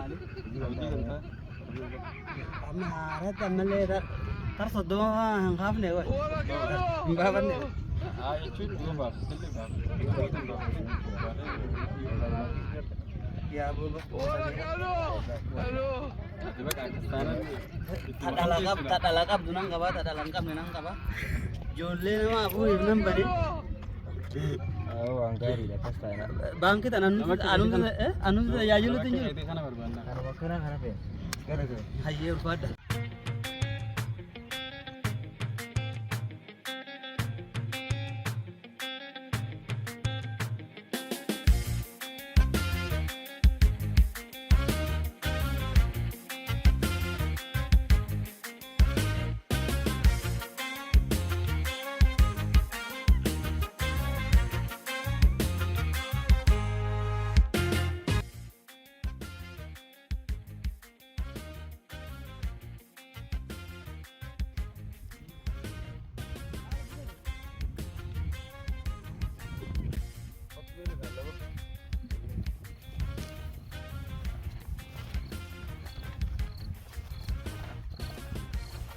Maali? Hojii gamtaa. Amma haaratti ammallee tar 30 faa hin kaafne qoy. Hin baafanne. Haa jechuun yoo baafte illee baafte. Yaa booba. Ati bakka akkas taanaan Ta dhala qab ta dhala qabdu nan qaba ta dhala hin qabne nan qaba. Ijoollee nama afuriif nan bane. Waan gaariidha akkas taana. Baankii tana anumti tajaajiluutti hin jiru. Kana barbaanna. Kanuma akkanaa kana feena. Gara gara. Hayyee ulfaadha.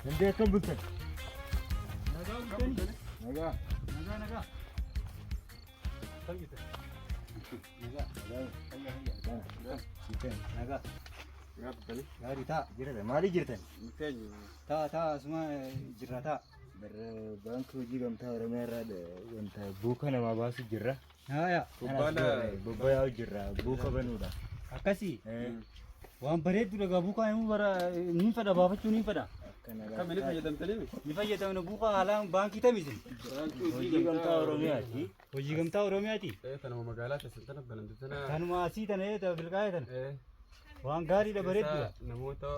Dandee akkam bultan? Nagaa bultanii? Nagaa. Nagaa nagaa. Nagaa. Gaarii ta'a. Jirtan maalii jirtan? Ta'a ta'a asuma jirra ta'a. Barra baankii hojii gamtaa Oromiyaa irraa wanta buuka namaa baasu jirra. Haaya. Bobbayaa jirra buuka banuudha. Akkasii. Waan bareeddu dhagaa buukaa himuu bara ni fedha baafachuu ni fedha. Akkam inni fayyadamtanii mi? Ni fayyadamna buukaa haalaan baankii tamisin. Hojii gamtaa Oromiyaati. Hojii gamtaa Oromiyaati. Tanuma magaalaa keessan tana banamte tana. Kanuma asii tana ee bilqaa'ee tana. Waan gaariidha bareedduudha. Keessaa namoota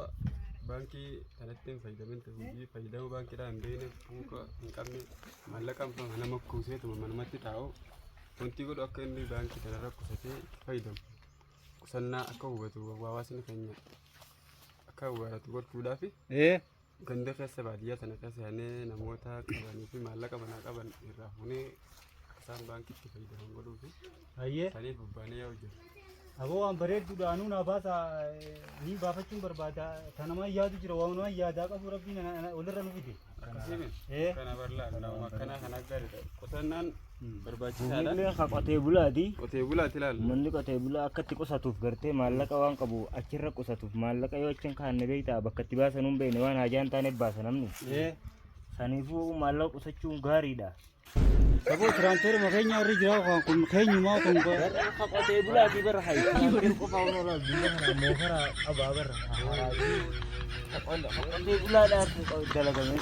baankii kanatti hin fayyadamin hojii fayyadama baankiidhaa hin beekne buuka hin qabne maallaqa nama kuuseetuma manumatti taa'u wanti godhu akka inni baankii kanarra qusatee itti fayyadamu qusannaa akka hubatu hawaasni keenya akka hubatu gochuudhaaf Ee. ganda keessa baadiyyaa sana keessa yaanee namoota qabanii fi maallaqa manaa qaban irraa fuunee akka isaan baankiitti fayyadaman godhuu fi Hayyee. saniif bobbaanee yaa'u jira. Aboo waan bareedduudha anuu naa baasa niin baafachuun barbaada. Tanamaa yaadu jira waan waan yaadaa qabu rabbiin walirra nu fide. Akkasii miti. Ee. Kana bal'aa nama akkanaa kana gaariidha. Qusannaan barbaachisaadha. Buufni ka qotee bulaati. Qotee bulaati ilaalla. Manni qotee bulaa akka itti qusatuuf gartee maallaqa waan qabu achirra qusatuuf maallaqa yoo achi hin kaanne beektaa bakka itti baasan hin beekne waan haajaa hin taaneef baasa namni. Ee. Saniifuu maallaqa qusachuun gaariidha. Saboo tiraantooruma keenya warri jira kun keenyumaa kun Ka qotee bulaatii bara hayi. Tiraantoor qofa oolaa biyya kana moofara qabaa bara. Ka qotee bulaadhaaf dalagame.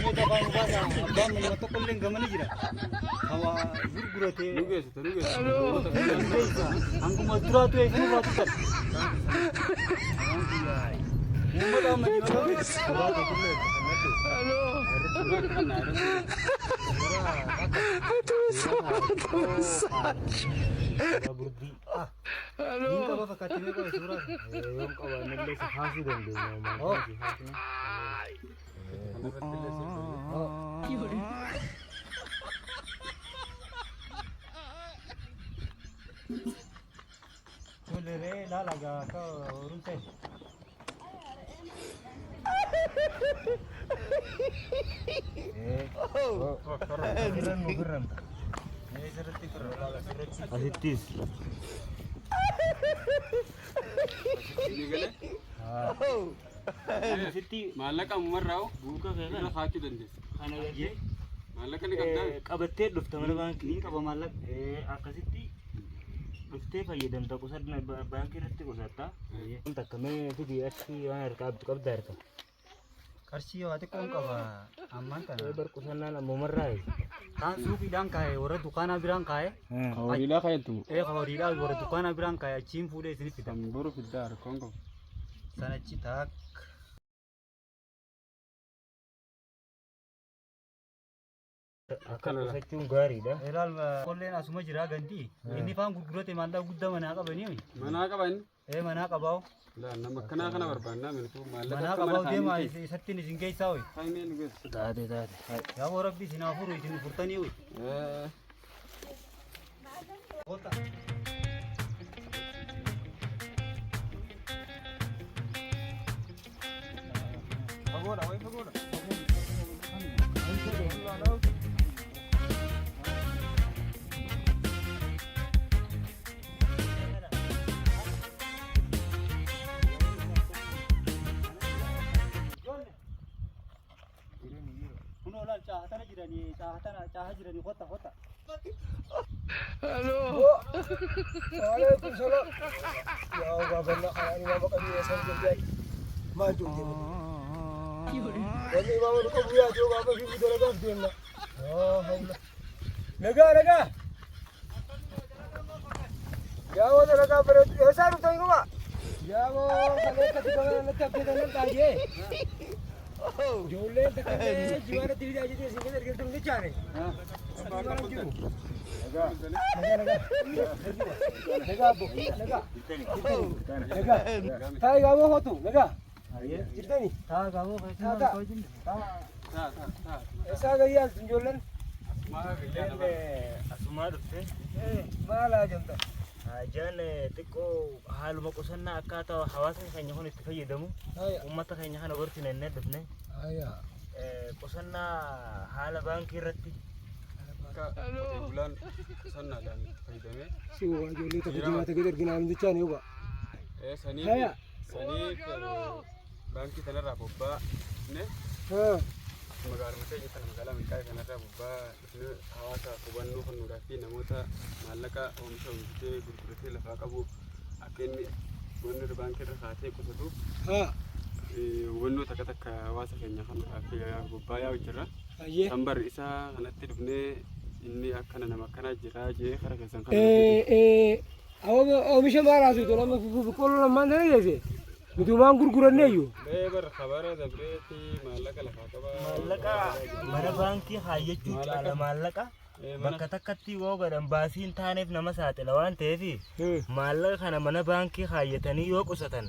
Abbaan nama tokko illee gamana jira. Hawa gurguratee. Nu geessite nu geessite. Hanguma duraatu eeguu baatu kan. Uummata amma Burdii. Niin qaba fakkaatti meeqa suuraa. Yoon qabaannellee si kaasuu dandeenya. Si kaasna. Kanarratti illee si fayyada. Tole ree laala gaa akka horuun ta'e. Asirra nu firramta. Asittis. Inni galee Asitti maallaqa ammumarraa hoo buuka kee irra kana kaachuu dandeessa. kana gartee Maallaqa ni qabdaa? qabattee dhufta mana baankii. Niin qaba maallaqa. Akkasitti dhuftee fayyadamta qusadna baankii irratti qusatta. Takka mee fidi achi waan harkaa qabdu qabda harka. Qarshii waa xiqqoon qaba ammaan tana. Bar qusannaan ammumarraa. Kaan suuqiidhaan kaa'e warra dukaanaa biraan kaa'e. Horiidhaa kaayattu. Ee horiidhaa warra dukaanaa biraan kaa'e achiin fuudhee isinif fida. Kan boru fiddaa rakkoon qabu. Sanachi taak. Akka qusachuun gaariidha. Ilaal qolleen asuma jira gandi. Inni faan gurgurate maallaqa guddaa manaa qabanii. Manaa qaba inni. Ee manaa qabaa'u. Laa nama akkanaa kana barbaannaa milkuu maallaqa Manaa akka mana qabaa'u deema kaanii isattiin isin geessaa hoyi. kaanii nu geessu. Taate taate. Yaa boo rabbi isin haa furu isin furtanii hoyi. Eh. Kota. Fagoodha wayi fagoodha. Kunoo laal caaha tana jiranii caaha tana caaha jiranii kota kota. Waalaikum salaam. Yaa baaballa kanaan imaama qabii eessan jedhee maal joogtee Wanni imaama nu qabu yaa jiru gaafa fi dalagaaf deemna. Yaa hawla. Nagaa nagaa. Yaa woo dalagaa bareedu eessaa dhuftan inuma? Yaa woo kalee akkatti gabaa natti abdeetan nan taajee. Ijoolleen takka illee jimaanatti fidaa jettee isin keessa ergamtu hin jechaane. Jimaana jiru. Nagaa nagaa. Nagaa abbo. Nagaa. Nagaa. Taa'i gamoo hotu. Nagaa. Jirtani. Taa gamoo Taa taa. Taa taa taa. Eessaa gayyaa jirtu ijoolleen? Maa gayyaa nama. Asumaa dhuftee Maal haajamta? Hajaan xiqqoo haaluma qusannaa akkaataa hawaasni keenya kun itti fayyadamu uummata keenya kana gorsine inni dhufne qusannaa haala baankii irratti Akka qotee bulaan qusannaadhaan itti fayyadamee Si waa ijoollee tokko jimaata gadi arginaa hin jechaane yoba. saniif Haya. saniif baankii kanarraa bobba'ne magaaluma keenya kana magaalaa Milkaa'ee kanarraa bobba'aa dhufne hawaasaaf hubannoo kennuudhaaf fi namoota maallaqa oomisha oomishatee gurguratee lafaa qabu akka inni wanni irra baankii irra kaatee qusatuuf hubannoo takka takka hawaasa keenya kennuudhaaf bobba'aa yaa'u jirra. Ayyee. Kan bar isaa kanatti dhufnee inni akkana nama akkanaa jira jee kara keessan kan Oomisha maal haasoftu nama boqqolloo lamaan tana geesse nuti waan gurguranneeyyu. Bee bar kabara dabreetti maallaqa lafaa qaba. Maallaqa mana baankii kaayyachuu caala maallaqa bakka takkatti yoo godhan baasii hin taaneef nama saaxila waan ta'eef maallaqa kana mana baankii kaayyatanii yoo qusatan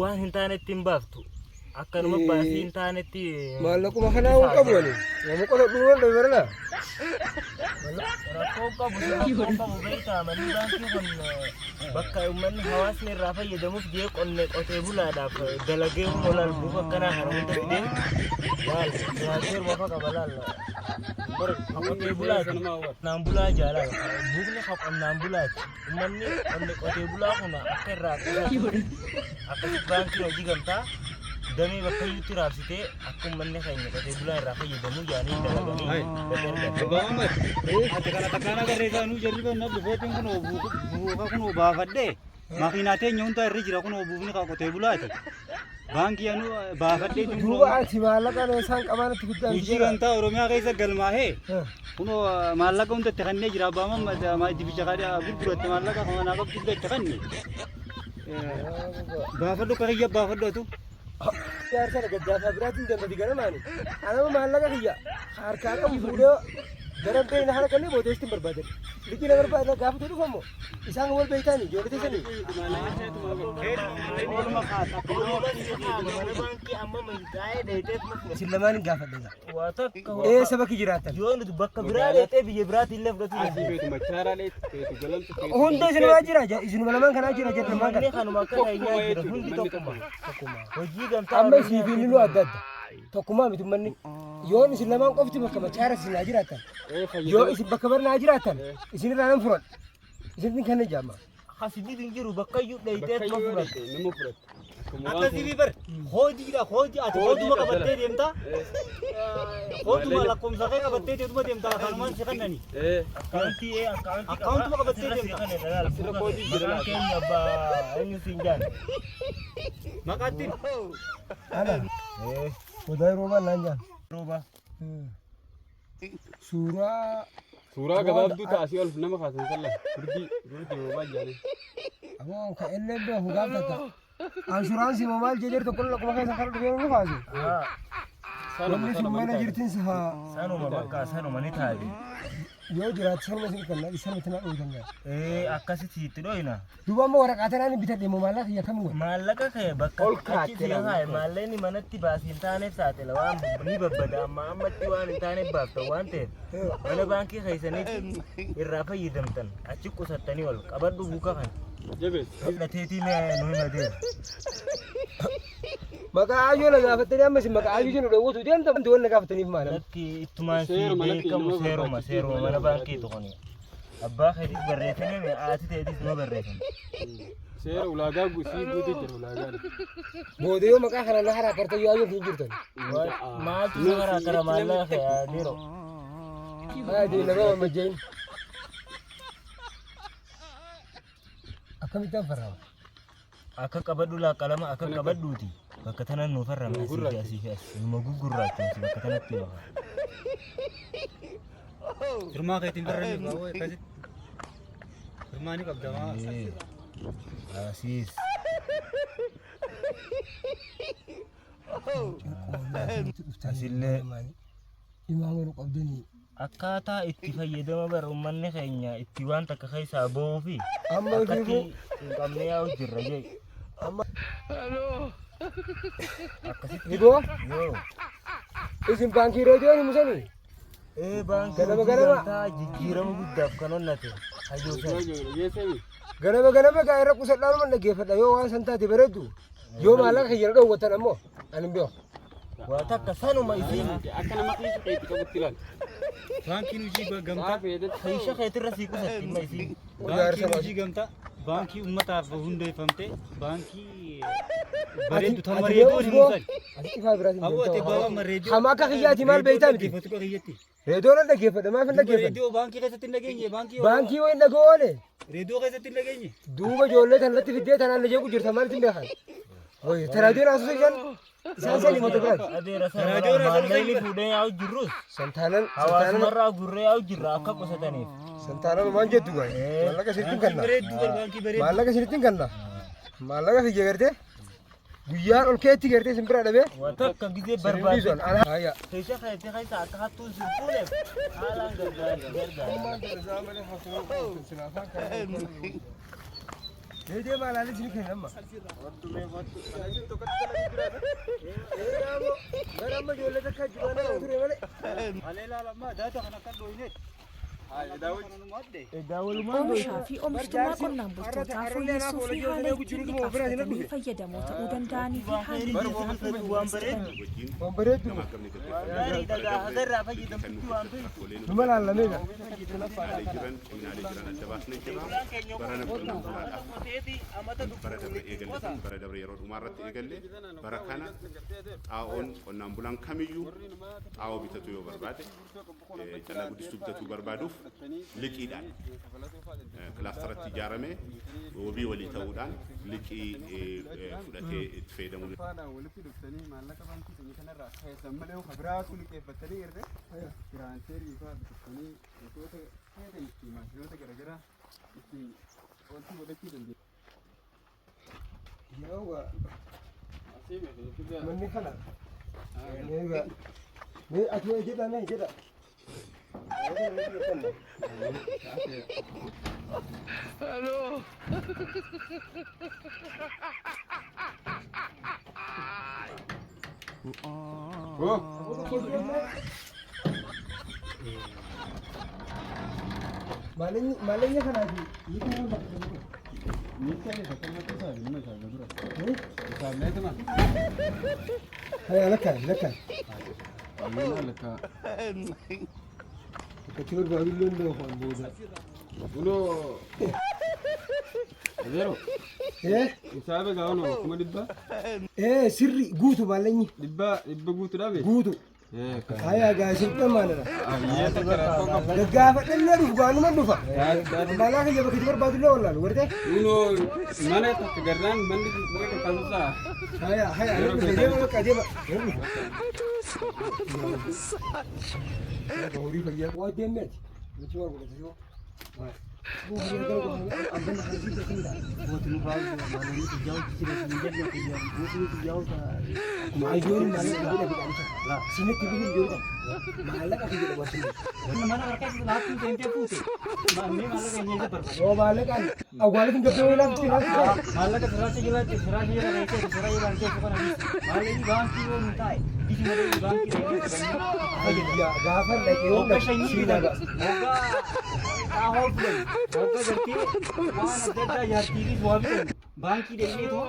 waan hin taanetti hin baaftu. Akkanuma baasii hin taanetti. Maallaquma kanaa hin qabu ani. Nama qola dhuunfaan dhabe barana. Rakkoo qabu rakkoo qabu beektaa manni baankii kun bakka uummanni hawaasni irraa fayyadamuuf jee qonne qotee bulaadhaaf dalagee olaal buufa akkanaa kana hunda fidee laal tiraakteer wafa qaba laal qotee bulaati qonnaan bulaa jaalala buufni ka qonnaan bulaati uummanni qonne qotee bulaa kun akka irraa qusatu akkasi baankiin hojii gamtaa damee bakka iyyuutti raabsitee akka uummanni keenya qotee bulaa irraa fayyadamu jaanii dalaganii gadi argatan. Ati kana takkaan agarree isaa nuu jarri banna dhufeetiin kun buufa kun baafadhee makiinaa teenya hunda irra jira kun buufni kan qotee bulaati. Baankii anu baafadhee Duuba ati maallaqa isaan qabaanatti guddaa hojii gamtaa Oromiyaa keessa galmaahee kun maallaqa hunda itti kennee jira abbaa mamma dibicha gurguratte maallaqa kanaa qabdu hunda itti kenne. Baafadhu akka kiyya baafadhu atu. Jaarsa gaddaafaa biraatiin deemtati ganamaani. Anama maallaqa kiyya harkaa qabu fuudhee garan beekna haala kanneen boodeessi hin barbaadan. Liqii na barbaada gaafa ta'e dhufamu isaan wal beektaani ijoollee teessanii. Mana baankii amma milkaa'ee dheeteef Isin lamaan hin gaafadhe. waa takka Eessa bakki jiraattan? yoo nuti bakka biraa dheetee biyya biraatti illee fudhatu Asii beetu machaaraalee beetu galamtu beetu. Hunda isinumaa jira isinuma lamaan kanaa jira jedhu lamaan Manni kana. kanuma akka keenyaa jira hundi tokkuma. Hojii gamtaa Amma isii fi inni nu adda adda. Tokkummaa miti manni. Yoon isin lamaan qofti bakka machaara isin naa jiraattan. Yoo isin bakka barnaa jiraattan isin irraa nan furadha. Isin kan jaama. Hasibiin hin jiru bakka iyyuu dheeytee Bakka tuma yoo fudhatu. dheete nama fudhatte. Akkuma waan Akkasii bar hojiidha hojii ati hojiuma qabattee deemta. Hojiuma lakkoomsa kee qabattee deemtuma deemta kanumaan si kennani. Akkaawuntii akkaawuntii Akkaawuntuma qabattee deemta. Asirra koodii jira Maqaan keenya abbaa eenyu siin jaan. Maqaatti Ana. Odaa roobaa naan jaan. Rooba. Suuraa Suuraa gabaabduu taasii ol nama kaasan sallan. Gurgii gurgii roobaa jaanii. aboo ka elleen beeku gaafata. Anshuraansii moo maal jedhee tokko lakkuma keessa kan dhufee nu kaasu. Sanuma Namni sun sanuma mana jirtin haa Sanuma bakka sanuma ni taa'e. yoo jiraatu sanuma isin kenna isin itti na dhooytan gaa. Akkasitti itti dhoyna. Duuba amma waraqaa tanaan bitadhe moo maallaqa kiyya kamiin godhe? Maallaqa kee bakka Ol kaatte achi si kaa'e maallaqni manatti baasii hin taaneef saaxila waan ni babbada amma ammatti waan hin taaneef baafta waan ta'eef mana baankii keessanitti irraa fayyadamtan achi qusattanii ol qabadhu buuka kana. Jabeessi. Hidhateetii mee nu himatee. Maqaa aayyoo na gaafattanii amma isin maqaa aayyoo jennu dhowwatu deemta wanti wanna gaafataniif maal? Lakki ittumaan si Seeruma lakki beekamu nama seeruma barbaachisuuf seeruma mana mana baankii tuqani. Abbaa keetis barreeffame haati teetis numa barreeffame. Seera ulaagaa sii guutuu jira ulaagaan. Booda yoo maqaa kana na haraa karta yoo aayyoo hin jirtan. Maaltu si karaa kara maallaqa kee adeero. Haa deema nama mamajjain. Akkamittaan farrama? Akka qabadhu laa qalama akka qabadhuuti. Bakka tanaan nu farrame asii fi asii fi as. Numa gugurraachumsi bakka tanatti baha. Firmaa keetiin barreeffame baawwa akkasitti. Firmaa ni qabda maa. Asiis. Asillee. Imaama nu qabdanii. Akkaataa itti fayyadama bara uummanni keenya itti waan takka keessaa bahuu fi Amma akkatti ofiifuu hin qabne yaa'u jirra jee. Amma Akkasitti Iboo yoo. isin baankii reediyoon himusanii? Ee baankii Ganama hojii ganama. gamtaa jijjiirama guddaaf kan onnate hayyuu sana. Ganama ganama gaa irra qusadhaan dhaggeeffadha yoo waan san taate bareeddu yoo maallaqa kiyya na dhoowwatan ammoo ani hin beeku. Waa takka sanuma isiin Akka nama keessa keetti qabutti ilaali. Baankiin hojii gamtaa. keessa keetirra sii qusatti dhimma isiin. Baankiin hojii gamtaa baankii uummataaf hundeeffamte baankii bareeddu tan reediyoo hin musan. Ati ifaa biraatiin Hawwa ati baaba reediyoo. Hama akka kiyyaati maal beektaa miti? Dhaggeeffatu akka kiyyatti. Reediyoo nan dhaggeeffadha maaf hin dhaggeeffadha? Reediyoo baankii keessatti hin dhageenye baankii. Baankii wayin dhaga'oo oole Reediyoo keessatti hin dhageenye. duuba ijoollee tan irratti fiddee tanaan na jeequ jirta maal ittiin beekan? Wayi taraadiyoon haasofsa jiran isaan sanii mata biraati. Adeera sana Raadiyoon haasa'u maallaqni sana. fuudhee yaa'u jirrus Santaanan santaanan hawaasumarraa gurree yaa'u jirra akka qusataniif. santaanan waan jettu gaay maallaqa isinitti Baankii kenna. bareedduu bar baankii bareedduu. Maallaqa isinitti kenna. Maallaqa kiyya gartee guyyaan ol keetti gartee isin bira dhabee Waa takka gizee isin barbaade. dhiisan. Haaya. Keessa keetti keessa akka hattuun sin fuuneef haalaan gargaara gargaara. Deedee maalaalee isin kenna amma. Gara amma ijoollee takka jibaanaa ture malee. Halee ilaalammaa daata kan akka dhooyneet. Oomishaa fi oomishtummaa qonnaan bultootaa fooyyessuu fi haala ittiin liqaa fudhatanii fayyadamoo ta'uu danda'anii fi haalli mijataan Waan bareedu. Waan bareeddu. Gaarii dhagaa hagarraa fayyadamtutti waan beektu. Numa laallamee gaa. Cinaalee jiran adda baasnee jirra. Bara namni bara dabre eegalle sun bara dabre yeroo dhumaa irratti eegalle bara kana xaa'oon qonnaan bulaan kamiyyuu xaa'oo bitatu yoo barbaade callaa guddistuu bitatuu barbaaduuf liqiidhaan kilaastaratti ijaarame wabii walii ta'uudhaan liqii fudhatee itti fayyadamuu Faadhaan walitti dhuftanii maallaqa baankii sanii kanarraa keessan malee ka biraatu liqeeffattanii irre tiraanseerii fa'aa bitattanii wantoota feetan ittiin maashinoota garaagaraa ittiin wanti godhachuu dandeessu. Yoo Asii beekee manni kana. Mee mee ati waa jedha mee jedha. Maallaqa kanaati. Haya lakkaa lakkaa. Akkatti barbaadu illee hin beeku an booda. Kunoo Adeero Eh isaaba gaa'oon 100,000 eh sirri guutu maallaqni 100 guutuu dhabe. guutu. Haya gaa isin dhamaanadha. Ayyee takka rakkoo qaba. Gaggaafadhannee dhufu gaanuma dhufa. Maallaqa kiyya bakka itti barbaadu illee wallaalu gartee. Kunoo mana takka garnaan manni mana kakkaasuusaa. Haya haya deema bakka deema. Horii fayyaa waa deemneeti. Nuti waa godhate yoo. Maayyoon maallaqa godha bidhaan sinitti bihin jirudha. Maallaqa fi jedha wanti. Mana harkaa hattuu seentee fuute. Mee maallaqa eenyu isa barbaada? Yoo maallaqaan awwaalatti hin gabbee wayii laafti laafti. Maallaqa siraacha jalaatti siraacha jala keessatti siraacha jala keessatti kana maallaqni baankii yoo nu taa'e Bifuma baankii fayyadamu. Gaafa dhaqee yoo Hogga sanyii siin bitan, dhaga. hogga xaafoo filan, hogga gartee waan adda addaa jaartiifis waa bitan baankii deemneetuma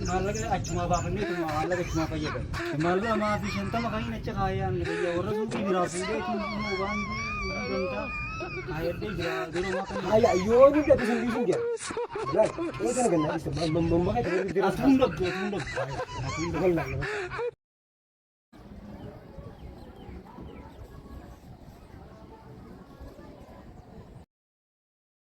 maallaqa achumaa baafanneetuma maallaqa achumaa fayyadamu. Maallaqa maafi 50 kan hin achi kaayaan warra suuqii biraa fuudheetiin immoo baankii gamtaa kaayadhee jira yeroo ammaa kana. Haya yoo ni dhaqe sun dhiisuun jira. Laal yoo tana gannaa dhiiste mamma kan Atuun dhabdu atuun dhabdu. Wallah.